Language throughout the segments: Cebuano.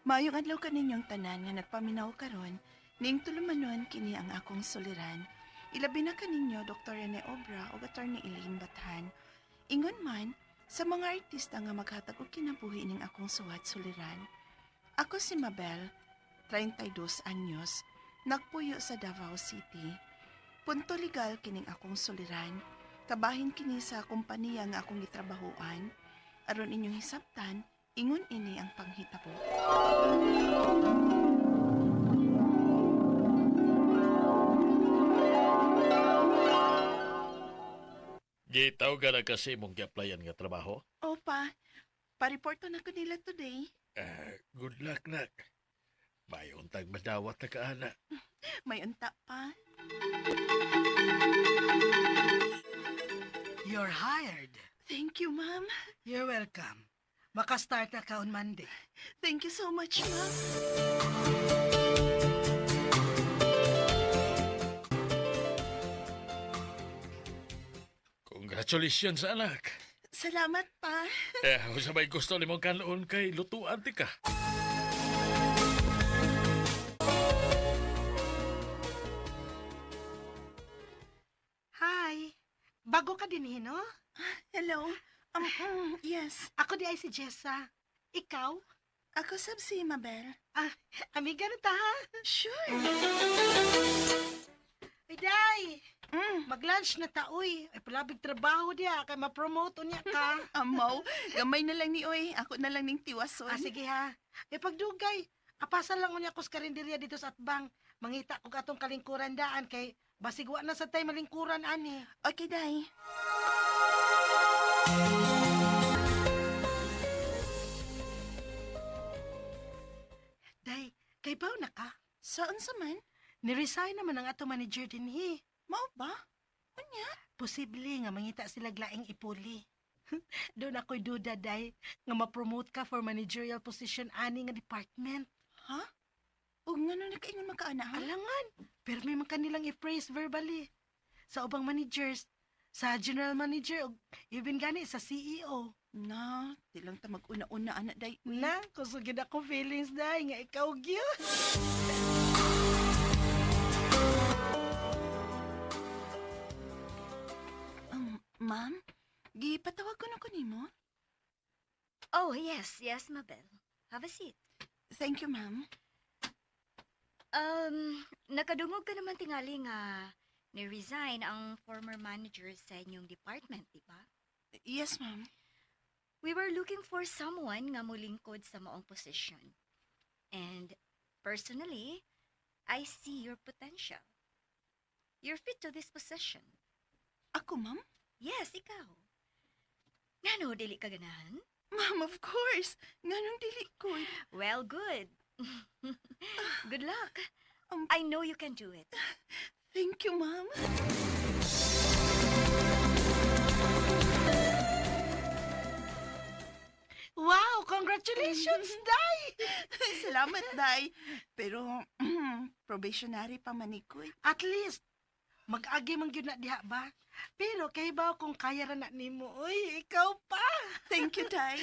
Maayong adlaw kaninyong tanan nga nagpaminaw karon, ning tulumanon kini ang akong suliran. Ilabi na kaninyo Dr. Rene Obra ug Attorney Elaine Bathan. Ingon man sa mga artista nga maghatag og kinabuhi ning akong suwat suliran. Ako si Mabel, 32 anyos, nagpuyo sa Davao City. Punto legal kining akong suliran. Kabahin kini sa kompanya nga akong gitrabahoan. Aron inyong hisabtan, ingon ini ang panghitabo. Gitaw ka na kasi mong gi-applyan nga trabaho? Opa, pareporto na ko nila today. Ah, good luck, nak. May untag madawat na kaana. May unta pa. You're hired. Thank you, ma'am. You're welcome. Makastart na ka on Monday. Thank you so much, ma'am. Congratulations, anak. Salamat pa. Eh, kung may gusto ni mong kanon kay lutuan ti ka. Hi. Bago ka din, eh, no? Hello. Yes. Ako di ay si Jessa. Ikaw? Ako sab si Mabel. Ah, amiga na ta, ha? Sure. Uy, day! Mag-lunch na ta, uy. Ay, palabig trabaho diya. Kay ma-promote unya ka. Amaw, gamay na lang ni oy. Ako na lang ning tiwason. Ah, sige ha. Ay, pagdugay. Apasan lang unya ko sa karinderya dito sa Atbang. Mangita ko atong kalingkuran daan kay basig wa na sa tay malingkuran ani. Okay, day. Day, kay baw na ka. Saan sa man? Ni-resign naman ang ato manager dinhi. Mao ba? Unya? Posible nga mangita sila laing ipuli. Doon ako'y duda, day, nga ma-promote ka for managerial position ani nga department. Ha? Ug ngano nakaingon makaana ha? Alangan, pero may man kanilang i-praise verbally. Sa ubang managers, sa general manager, ug even gani sa CEO. Na, di lang ta mag-una-una ana day. Uy. Na, kusugid ako feelings, day, nga ikaw gyud. Ma'am, gipatawag ko na ko nimo. Oh, yes, Mabel. Have a seat. Thank you, ma'am. Nakadungog ka naman tingali nga ni-resign ang former manager sa inyong department, di ba? Yes, ma'am. We were looking for someone nga mulingkod sa maong position. And personally, I see your potential. You're fit to this position. Ako, ma'am? Yes, ikaw. Ngano, dili ka ganahan? Ma'am, of course. Nganong dili ko. Well, good. Good luck. I know you can do it. Thank you, ma'am. Wow, congratulations, day! Salamat, day. Pero, probationary pa man ko eh. At least, mag-agi man gyud na diha ba? Pero kay ba kung kaya ra na nimo, uy, ikaw pa. Thank you, day.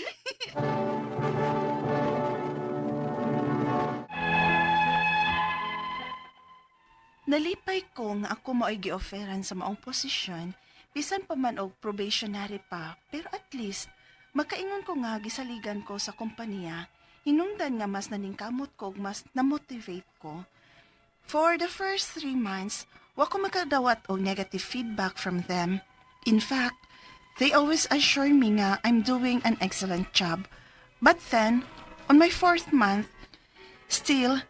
Nalipay ko nga ako mao'y gi-offeran sa maong posisyon, bisan pa man og probationary pa, pero at least, makaingon ko nga gisaligan ko sa kompanya, hinungdan nga mas naningkamot ko ug mas na-motivate ko. For the first 3 months, wa ko makadawat og negative feedback from them. In fact, they always assure me nga I'm doing an excellent job. But then, on my fourth month, still,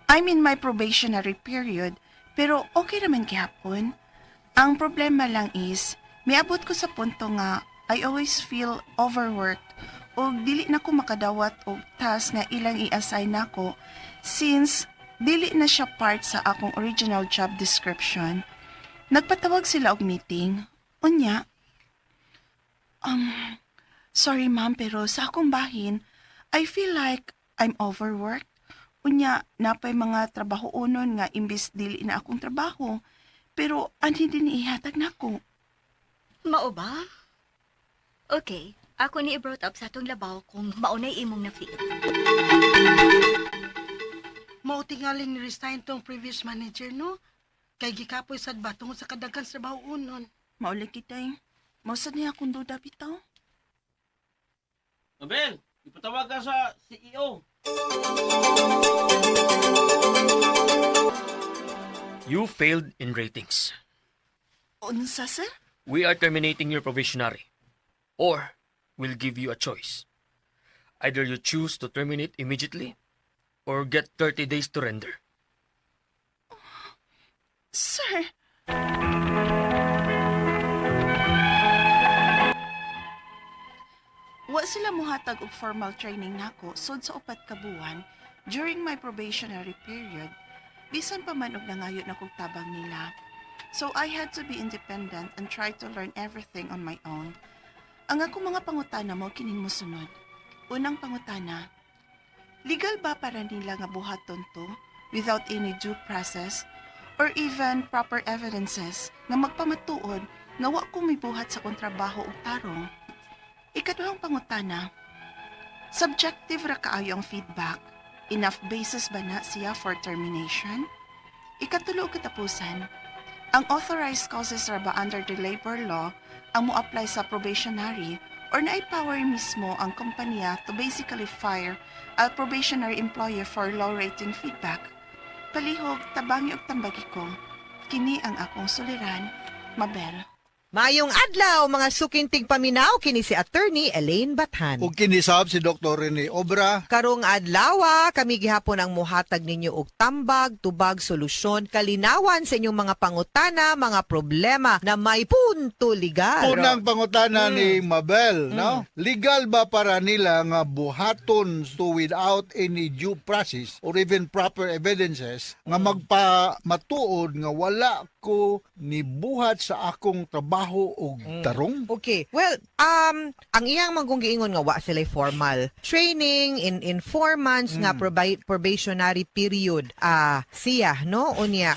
I'm in my probationary period, pero okay naman gihapon. Ang problema lang is, miabot ko sa punto nga I always feel overworked o dili na ko makadawat og task nga ilang i-assign nako since dili na siya part sa akong original job description. Nagpatawag sila og meeting. Unya, sorry ma'am, pero sa akong bahin, I feel like I'm overworked. Unya, napay mga trabaho unon nga imbis dili na akong trabaho. Pero anhi din ihatag nako. Mao ba? Okay, ako ni i-brought up sa atong labaw kung maunay imong na-feel. Mao tingaling ni resign tong previous manager, no? Kay gikapoy sad ba tungod sa kadaghan sa trabaho unon. Mauli kita eh. Mausad niya akong duda bitaw. Mabel, ipatawag ka sa E CEO. You failed in ratings. Unsa, sir? We are terminating your probationary. Or we'll give you a choice. Either you choose to terminate immediately or get 30 days to render. Sir! Wa sila muhatag og formal training nako sud sa 4 ka buwan during my probationary period. Bisan pa man og nangayo na kog tabang nila. So I had to be independent and try to learn everything on my own. Ang akong mga pangutana mo kining mosunod. Unang pangutana, legal ba para nila nga buhaton to without any due process or even proper evidences nga magpamatuod nga wa ko mibuhat sa akong trabaho og tarong? Ikaduhang pangutana, subjective ra kaayo ang feedback. Enough basis ba na siya for termination? Ikatulo ug katapusan, ang authorized causes ra ba under the labor law ang mo-apply sa probationary or naay power mismo ang kompanya to basically fire a probationary employee for low rating feedback? Palihog, tabangi og tambagi ko. Kini ang akong suliran, Mabel. Maayong adlaw mga sukintig paminaw, kini si Attorney Elaine Bathan. Ug kinisab si Dr. Rene Obra. Karong adlaw, kami gihapon ang muhatag ninyo og tambag, tubag, solusyon, kalinawan sa inyong mga pangutana, mga problema na may punto legal. Unang pangutana ni Mabel, no? Legal ba para nila nga buhaton to without any due process or even proper evidences nga magpamatuod nga wala ko nibuhat sa akong trabaho og tarong? Okay. Well, ang iyang manggong giingon nga wa sila formal training in 4 months nga probationary period siya, no, unya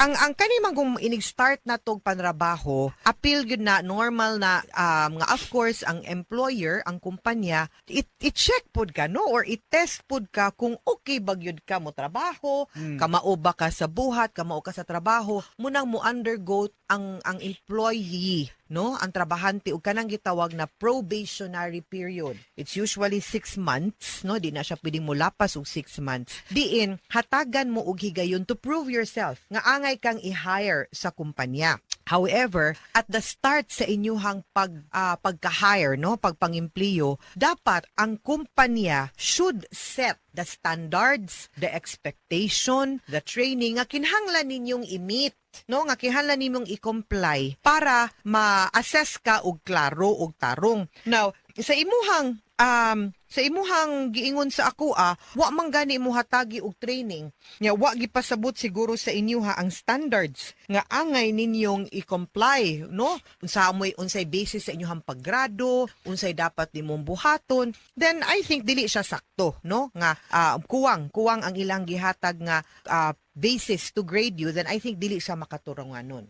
ang kani man kung inig-start na tog panrabaho, appeal gyud na normal na nga of course ang employer, ang kumpanya, it-check pod ka, no, or it-test pod ka kung okay ba gyud ka mo trabaho, kamao ba ka sa buhat, kamao ka sa trabaho, munang mo undergo ang employee, no, ang trabahante og kanang gitawag na probationary period. It's usually 6 months, no, di na siya pwedeng molapas og 6 months. Diin hatagan mo og higayon to prove yourself nga angay kang i-hire sa kumpanya. However, at the start sa inyuhang pagka-hire, no, pagpangimpliyo, dapat ang kumpanya should set the standards, the expectation, the training nga kinahanglan ninyong i-meet, no, nga kinahanglan nimong i-comply para ma-assess ka og klaro og tarong. Now, sa imuhang giingon sa ako, wa man gani mo hatagi og training nya, wa gipasabot siguro sa inyo ha ang standards nga angay ninyong i-comply, no, unsa moy unsay basis sa inyong paggrado, unsay dapat nimong buhaton, then I think dili siya sakto, no, nga kuwang kuwang ang ilang gihatag nga basis to grade you, then I think dili siya makaturungan nun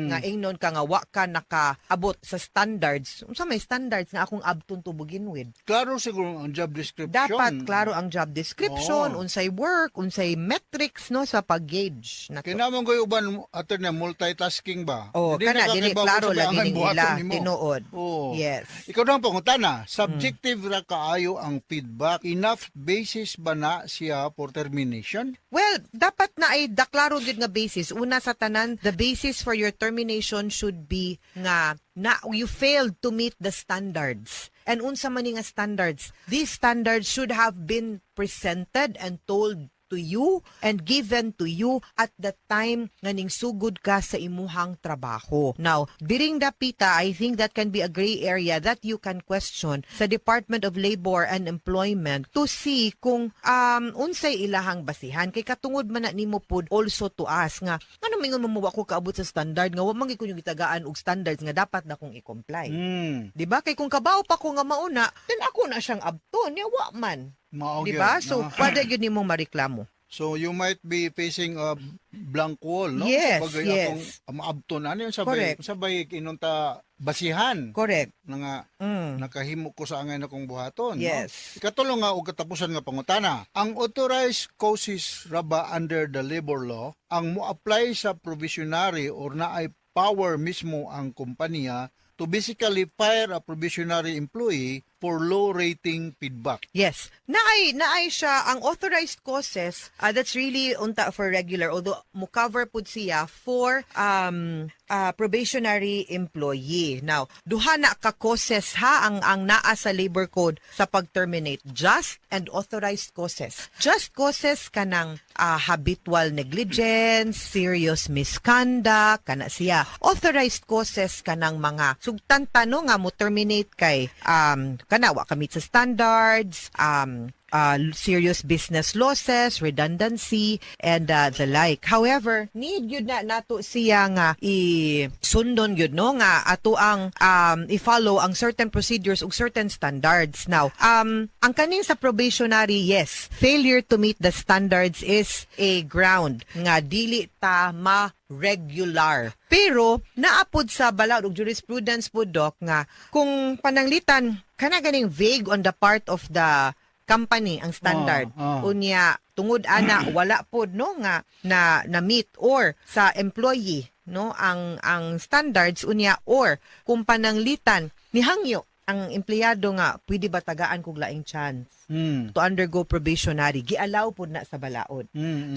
nga ingnon ka nga wa ka nakaabot sa standards. Unsa may standards nga akong abton to begin with? Klaro siguro ang job description. Dapat klaro ang job description, unsay work, unsay metrics, no, sa pag-gauge na to. Kinamang ko'y uban, attorney, multitasking ba? Oh, Hindi kana dili nakakibaw klaro sa lagi ang ning buhaton ila nimo. tinuod. Oo. Yes. Ikaw na ang pangutana, subjective ra kaayo ang feedback. Enough basis ba na siya for termination? Well, dapat na ay daklaro gyud nga basis. Una sa tanan, the basis for your termination should be nga na you failed to meet the standards. And unsa man ni nga standards? These standards should have been presented and told to you and given to you at the time nga ning sugod ka sa imuhang trabaho. Now, diring dapita, I think that can be a gray area that you can question sa Department of Labor and Employment to see kung unsay ilahang basihan kay katungod man na nimo pod also to ask nga ngano mingon mo wa ko kaabot sa standard nga wa man gyud ko yung gitagaan og standards nga dapat na kong i-comply. Di ba? Kay kung kabaw pa ko nga mauna, then ako na siyang abton, ya wa man. Mao Di gyud, ba? So, no? pwede gyud nimong mareklamo. So you might be facing a blank wall, no? Sabagay akong maabton ano yun sabay sabay inunta basihan na nga nakahimo ko sa angay na kong buhaton, no? Ikatulo nga og katapusan nga pangutana, ang authorized causes ra ba under the labor law ang mo-apply sa provisionary or naay power mismo ang kumpanya to basically fire a provisionary employee for low rating feedback? Yes. Naay siya ang authorized causes, that's really unta for regular, although mo cover pud siya for probationary employee. Now, duha na ka causes ha ang naa sa labor code sa pag-terminate: just and authorized causes. Just causes kanang habitual negligence, serious misconduct, kana siya. Authorized causes kanang mga sugtan no nga mo terminate kay kana wa ka meet sa standards, serious business losses, redundancy, and the like. However, need yun na nato siya nga i-sundon yun, no, nga ato ang i-follow ang certain procedures ug certain standards. Now, ang kaning sa probationary, yes, failure to meet the standards is a ground nga dili ta ma regular. Pero naapod sa balaod ug jurisprudence po, Doc, nga kung pananglitan kana ganing vague on the part of the company ang standard. Unya tungod ana wala pod no nga na na meet or sa employee no ang standards, unya or kung pananglitan nihangyo ang empleyado nga pwede ba tagaan kog laing chance to undergo probationary, gialaw pod na sa balaod.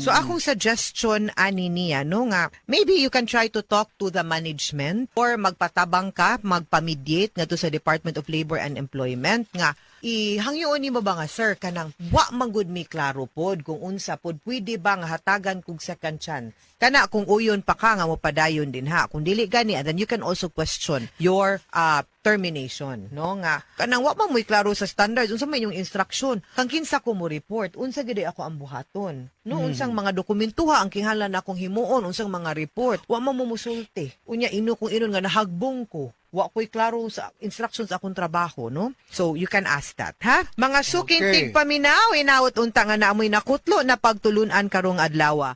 So akong suggestion ani niya no nga maybe you can try to talk to the management or magpatabang ka, magpa-mediate ngadto sa Department of Labor and Employment nga ihangyoon nimo ba nga, "Sir, kanang wa man gud mi klaro pod kung unsa pod, pwede ba nga hatagan kog second chance?" Kana kung uyon pa ka nga mopadayon din ha. Kung dili gani, and then you can also question your termination no nga kanang wa man mo'y klaro sa standards, unsa man yung instruction, kang kinsa ko mo report, unsa gid ako ang buhaton no, unsang mga dokumentuha ang kinahanglan akong himuon, unsang mga report, wa man mo musulti. Unya ino kung inon nga nahagbong ko, wa ko'y klaro sa instructions akong trabaho, no? So you can ask that ha, mga suking tigpaminaw. Inawat unta nga naamoy nakutlo na pagtulunan karong adlaw.